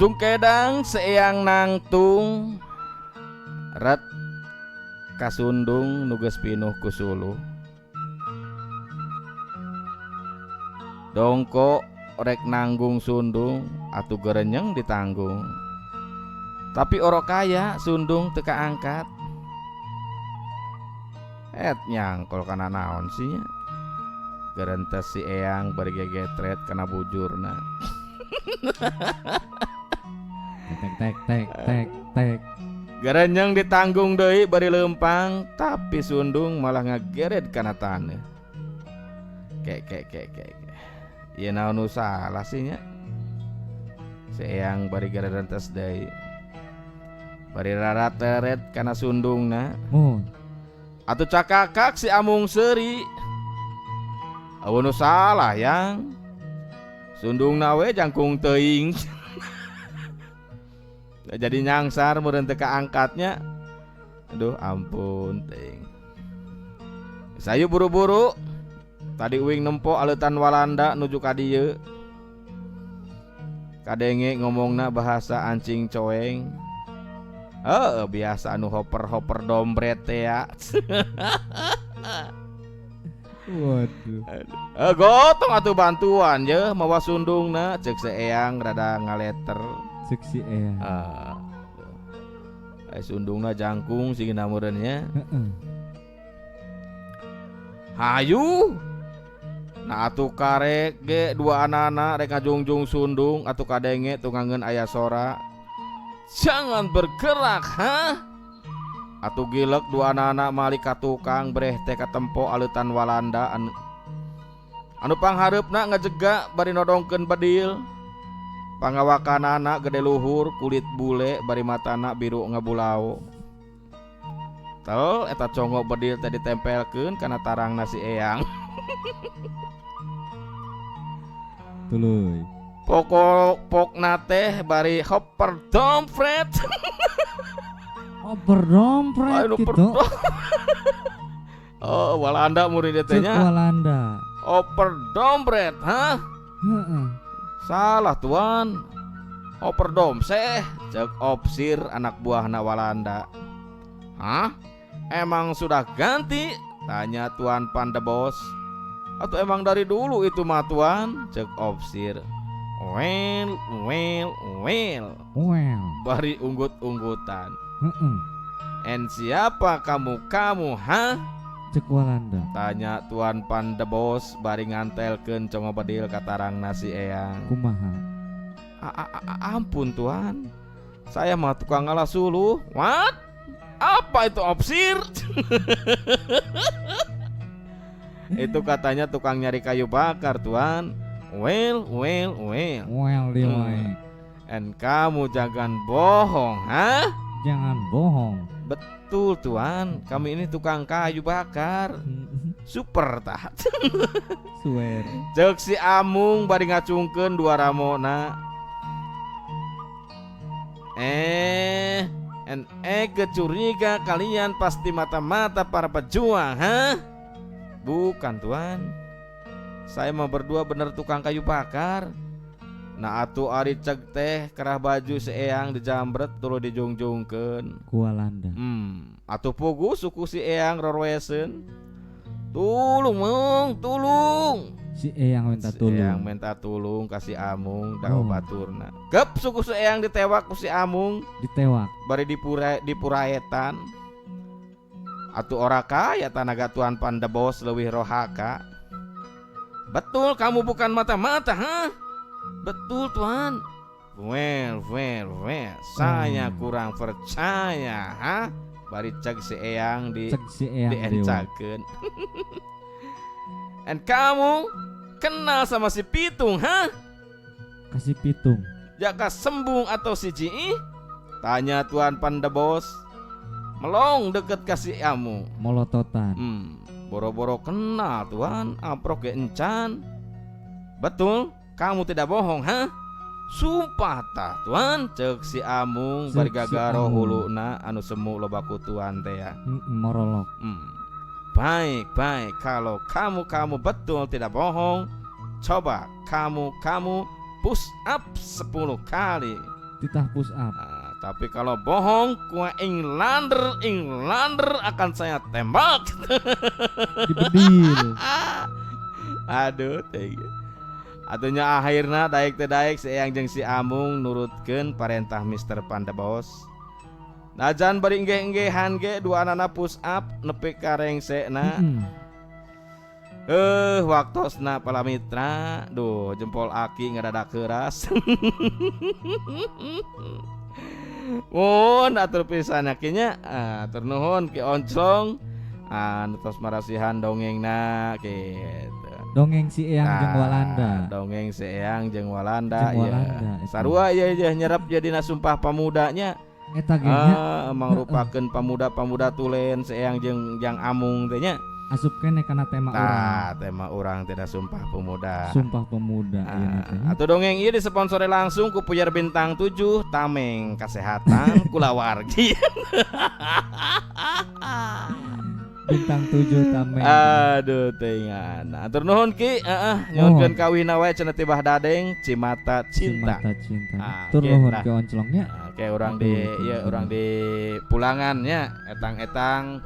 Cungkedang si Eyang nangtung ret kasundung nu geus pinuh ku suluh. Dongko rek nanggung sundung atuh gerenyeng ditanggung. Tapi orok kaya sundung teu kaangkat. Et nyangkol kana naon sih nya. Gerentes si Eyang bari gegetret kana bujurna. Tek tek tek tek tek. Gerenyeng ditanggung deui bari leumpang, tapi sundung malah ngagered kana taneuh. Kek kek kek kek. Ieu naon nu salah sih nya? Si Eyang bari gerentes deui. Bari rarateret kana sundungna. Mun. Atuh cakakak si Amung seuri. Eueuh nu salah yang. Sundungna we jangkung teuing. Jadi nyangsar meureun teu kaangkatnya. Aduh ampun teuing. Sayu buru-buru. Tadi uing nempo aleutan Walanda nuju ka dieu. Kadenge ngomongna bahasa ancing coeng. Heeh, biasa anu hoper-hoper dombret teh ya. Waduh. Gotong atuh bantuan ye mawa sundungna ceuk si Eyang rada ngaleter. Ceuk si Eyang. Sundungna jangkung sigina meureun nya. Heeh. Hayu. Nah atuh karek ge dua anak-anak rek ngajungjung sundung atuh kadenge tungangeun aya sora. Jangan bergerak, ha? Atuh gilek dua anak-anak malik ka tukang breh teh katempo aleutan Walanda anu panghareupna ngajega bari nodongkeun bedil. Pangawakanana gede luhur kulit bule bari matana biru ngabulao. Tel eta congo bedil teh ditempelkeun kana tarang nasi Eyang. Tuluy. Pokok pokna teh bari hopper dompret. Hopper dompret Ayo, gitu. Oh, Walanda murid teh Cek nya. Walanda. Hopper dompret, hah? Heeh. Salah tuan. Hopper domseh, cek opsir anak buahna Walanda. Hah? Emang sudah ganti? Tanya Tuan Pandebos. Atau emang dari dulu itu mah tuan? Cek opsir. Well, well, well. Well. Bari unggut-unggutan. Heeh. En siapa kamu-kamu, ha? Cek Walanda. Tanya Tuan Pandebos bari ngantelkeun congo bedil katarang nasi Eyang. Kumaha? Ampun tuan. Saya mah tukang ngalah suluh. What? Apa itu opsir? Itu katanya tukang nyari kayu bakar tuan. Well, well, well. Well, dia wae. And kamu jangan bohong, ha? Jangan bohong. Betul tuan, kami ini tukang kayu bakar. Super tah. Swear. Ceuk si Amung bari ngacungkeun dua ramona. En ege curiga kalian pasti mata-mata para pejuang, ha? Bukan tuan. Saya mah berdua bener tukang kayu bakar. Nah atuh ari ceg teh kerah baju si Eyang dijambret tuluy dijungjungkeun. Ku Walanda. Atuh pugu suku si Eyang roroeseun. Tulung mung, tulung. Si Eyang minta Si tulung. Eyang minta tulung ka si Amung da Oh. baturna. Gep suku si Eyang ditewak ku si Amung. Ditewak. Bari dipuraetan. Atuh ora kaya tanaga Tuan Pandebos leuwih rohaka. Betul kamu bukan mata-mata, ha? Betul tuan. Well, well, well. Saya kurang percaya, ha? Bari ceg si Eyang Ceg si Eyang diencakeun. And kamu kenal sama si Pitung, ha? Kasih Pitung. Jaka Sembung atau si Ji? Tanya Tuan Pandebos. Melong deket kasih Amung. Molototan. Boro-boro kenal tuan, amprok ge encan. Betul, kamu tidak bohong, ha? Sumpah tah tuan, ceuk si Amung Ceuk bari si gagaro Amung. huluna anu semu loba kutuan teh ya. Morolok. Baik, baik, kalau kamu betul tidak bohong, coba kamu push up 10 kali. Titah push up. Nah, tapi kalau bohong, ku aing lander, ing lander akan saya tembak. Dibedil. Aduh, teh. Atuh nya akhirna daek teh daek si Eyang jeung si Amung nurutkeun parentah Mister Pandebos. Najan bari engge-enggehan ge dua anana push up nepi ka rengsekna. Waktosna para mitra, duh jempol aki ngadadak keras. Mun atur pisan ya nya, atur nuhun Ki Onclong. Ah, tos marasihan dongengna gitu. Dongeng si Eyang jeung Ah, Walanda. Dongeng si Eyang jeung Walanda Jeung ya. Walanda, eta. Sarua ieu ye nyerep jadina Sumpah Pamudanya. Eta ge nya. Ah, mangrupakeun pamuda-pamuda tulen si Eyang jeung Jang Amung teh nya. Asup keneh kana tema urang. Tah, tema urang teh Sumpah Pemuda. Sumpah Pemuda ieu Ah, teh nya. atau dongeng ieu disponsori langsung ku Puyer Bintang 7 Tameng Kesehatan Kulawargi. Bintang 7 Tameng. Aduh teuingan. Atur nuhun Ki, heeh, nyuhunkeun kawina wae cenah tibah dadeng Cimata Cinta. Cimata Cinta. Ah, Tur oke, nuhun nah. Ki Onclongnya. Nah, kayak orang di Aduh, ya bener. orang di pulangan nya etang-etang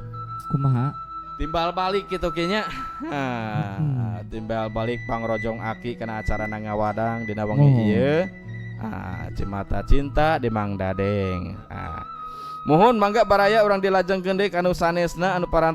Kumaha? timbal balik gitu kayaknya. Ah, timbal balik pangrojong aki kana acara ngawadang dina wengi ieu. Ah, Cimata Cinta di Mang Dadeng. Ah. Mohon mangga baraya urang dilajengkeun deui kanu sanesna anu parantos.